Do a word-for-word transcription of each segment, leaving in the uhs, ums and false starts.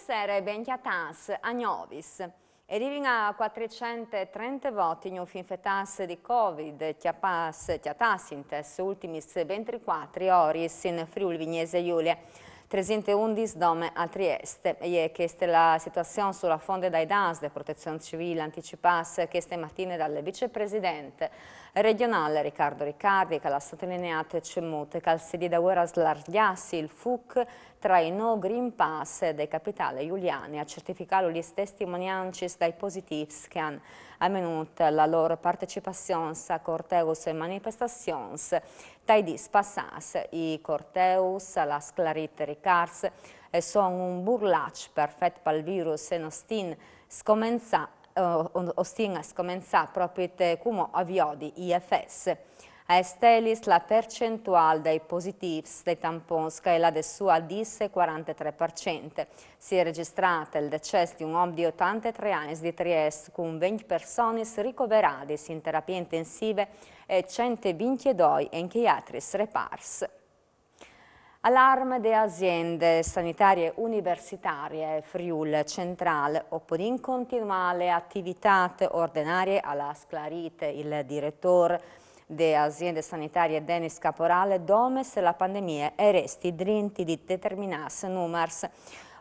Sere ben cjatâts a Gnovis. E rivin a cuatricent e trente voti i gnûfs infetâts di Covid, cjapâts, cjatâts intes ultimis venticuatri oris in Friûl Vignesie Julie. Tresinte undis dome a Trieste. E je cheste la situazion su la fonde dai dâts de Protezion Civîl anticipâts cheste matine dal vicepresident regjonâl Riccardo Riccardi, che al à sotlineât cemût che al sedi daûr a slargjâsi il fûc tra i no Green Pass de capitale juliane a certificâ lis testimoniancis dai positîfs che a àn amenût la lôr partecipazion a corteus e manifestazions tai dîs passâts. I corteus, al à sclarît Riccardi, a son un burlaç perfet pal virus e no stin scomençâ, eh, o, o stin a scomençâ propit, eh, cumò a viodi i efets. A è stelis la percentuâl dai positîfs dai tampons che e je lade sù al dîs e cuarantetrê par cent. Si è registrât il decès di un om di otantetrê agns di Triest cun vincj personis ricoveradis in terapie intensive e cent e vincjedoi in chei altris repârs. Alarm de aziende sanitarie universitarie Friûl Centrâl: o podìn continuâ la ativitât ordinarie, al à sclarît il diretôr de aziende sanitarie Denis Caporal, dome se la pandemie e resti drinti di determinâts numars.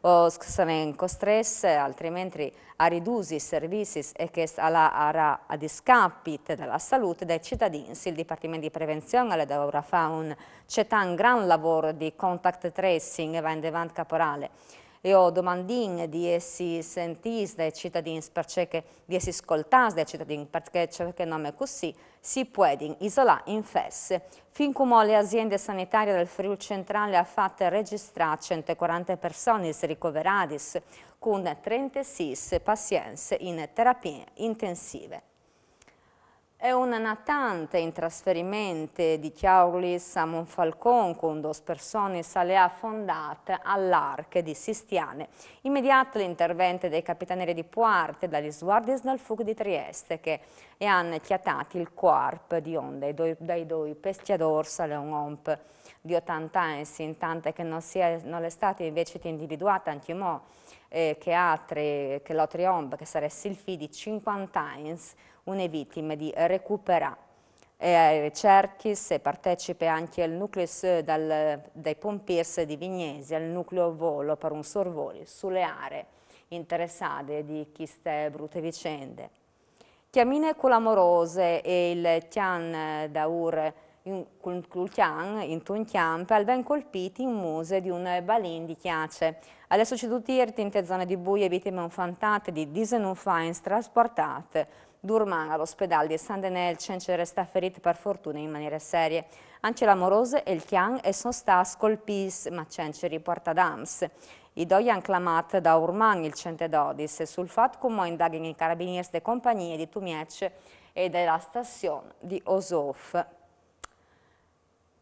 O sarìn costrets altrimentri a ridusi i servizis e chest al arà a discapit da salût dai citadins. Il Dipartiment di Prevenzion al è daûr a fâ un cetant grant lavôr di contact tracing, e va indevant Caporal. E o domandìn di jessi sentîts dai citadins, parcè che, di jessi scoltâts dai citadins, parcè che nome cussì si puedin isolâ i infets. Fin cumò la aziende sanitarie dal Friûl Centrâl e à fat regjistrâ cent e cuarante personis ricoveradis, cun trentesîs pazients in terapie intensive. E un natante in trasferiment di Cjaulis a Monfalcon cun dôs personis al è afondât al larc di Sistiane. Imediât l'intervent de Capitanerie di Puarte, da lis Guardiis dal Fûc di Trieste, che e àn cjatât il cuarp di un dai doi, dai doi pescjadôrs, al è un om di otante agns, intant che nol è, nol è stât invezit individuât ancjemò, eh, chel altri, chel altri om, che al sarès il fi di cincuante agns, une vitime di recuperâ. E ae ricercjis e partecipe ancje il nuclio dai pompîrs di Vignesie, il nuclio volo, par un sorvoli su le aree interessade di cheste brute vicende. Cjamine cu la morose e il cjan daûr in, cul, cul cjan intun cjamp al ven colpît in muse di un balin di cjace. Al è sucedût iert inte zone di Buie, vitime un fantat di disenûf agns trasportât durman al ospedâl di San Denêl cence restâ ferît par fortune in maniere serie. Ancje la morose e il cjan a son stâts colpîts, ma cence ripuartâ dams. I doi a àn clamât daurman il cent e dodis. Sul fat cumò a indaghin i carabinîrs de compagnie di Tumieç e de la stazion di Osôf.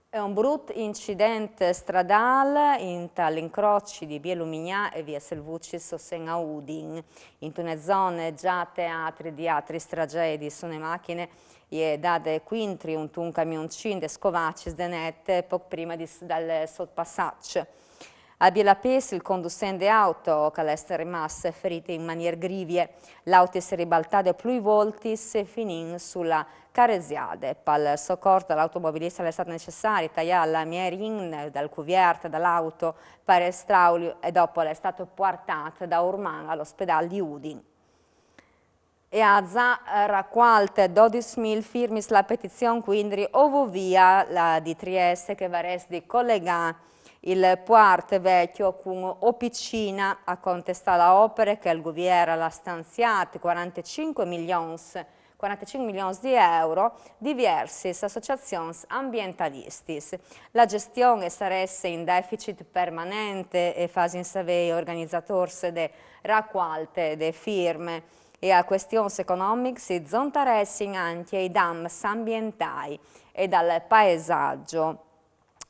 E un brut incident stradâl intal incroci di vie Lumignà e vie Selvucis, o sen a Udin. Intune zone za teatri di altris tragjedis, une machine e je dade cuintri intun camioncin des covacis de net, pôc prime di, dal sot passaç. A vie Lapis il condussent de auto, che al è rimàs ferît in maniere grivie. L'aut si è ribaltât plui voltis, finint su la caresiade. Pal socors dal automobilist al è stât necessari taiâ la mierin dal cuviert dal auto par estrauliu e dopo al è stât puartât daurman al ospedâl di Udin. E à za racualt dodis mil firmis la petizion cuindri Ovovia, la di Trieste, che varès di colegâ il puart vecjo cun Opicina. A contestâ la opere che il guvier al à stanziât cuarantecinc milions, cuarantecinc milions di euro, diviersis associazions ambientalistis. La gjestion e sarès in deficit permanent, e fasin savê i organizadôrs de racualte de firme. E a cuestions economics si zontaressin ancje i dams ambientâi e dal paesagjo,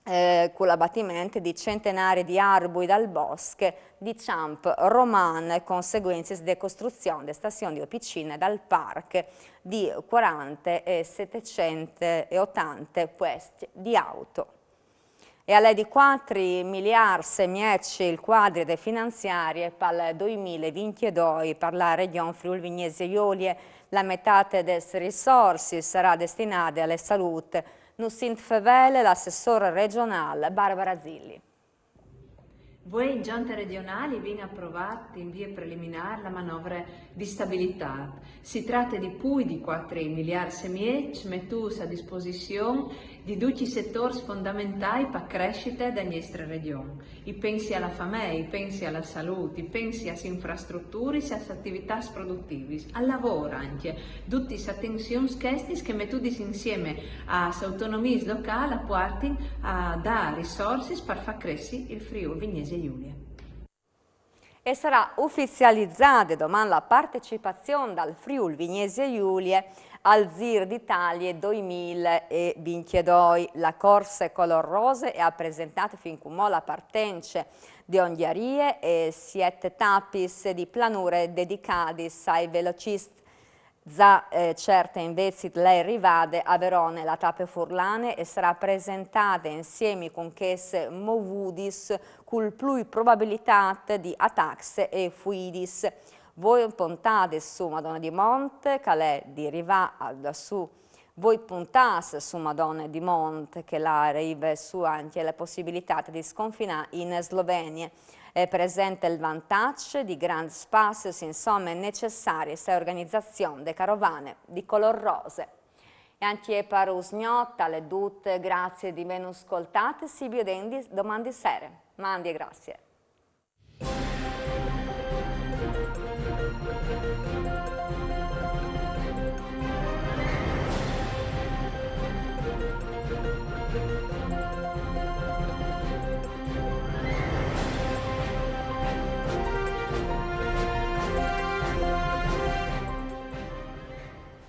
eh, cul abatiment di centenari di arbui dal bosc di Cjamp Roman, conseguencis de costruzion de stazion di Opicina dal parc di cuarante e setecent e otante puescj di auto. E al è di cuatri miliards e mieç il cuadri de finanziarie pal doi mil e vincjedoi par la Regjon Friûl Vignesie Julie. La metât des risorsis sarà destinade ae salût. Nus int fevele l'assessôr regjonâl Barbara Zilli. Vuê in Gjonte regjonâl i vin aprovât in vie preliminâr la manovre di stabilitât. Si trate di plui di cuatri miliards e mieç metûts a disposizion di ducj i setôrs fondamentâi pa crescite de nestre regjon. I pensi ae famee, i pensi ae salût, i pensi aes infrastruturis e aes ativitâts produtivis, al lavôr ancje. Dutis atenzions chestis che metudis insiemi aes autonomiis locâls a puartin a dâ risorsis par fâ cressi il Friûl Vignesie Julie. E sarà ufizializade doman la partecipazion dal Friûl Vignesie Julie al Zîr d'Italie doi mil e vincjedoi. La corse colôr rose e à presentât fin cumò la partence de Ongjarie e siet tapis di planure dedicadis ai velociscj. Za, eh, certe invezit la è rivade a Verone. La tape furlane e sarà presentade insiemi cun chês movudis cul plui probabilitât di atacs e fuidis. Voi pontadis su Madone di Mont, che al è di rivâ a, da su, voi pontâts su Madone di Mont, che la rive su ancje la pussibilitât di sconfinâ in Slovenie. E presente il vantaç di grants spassius, insome, necessariis ae organizazion de carovane di colôr rose. E ancje par usgnot al è dut, grazie di vênus scoltât, si viodìn doman di sere. Mandi e grazie.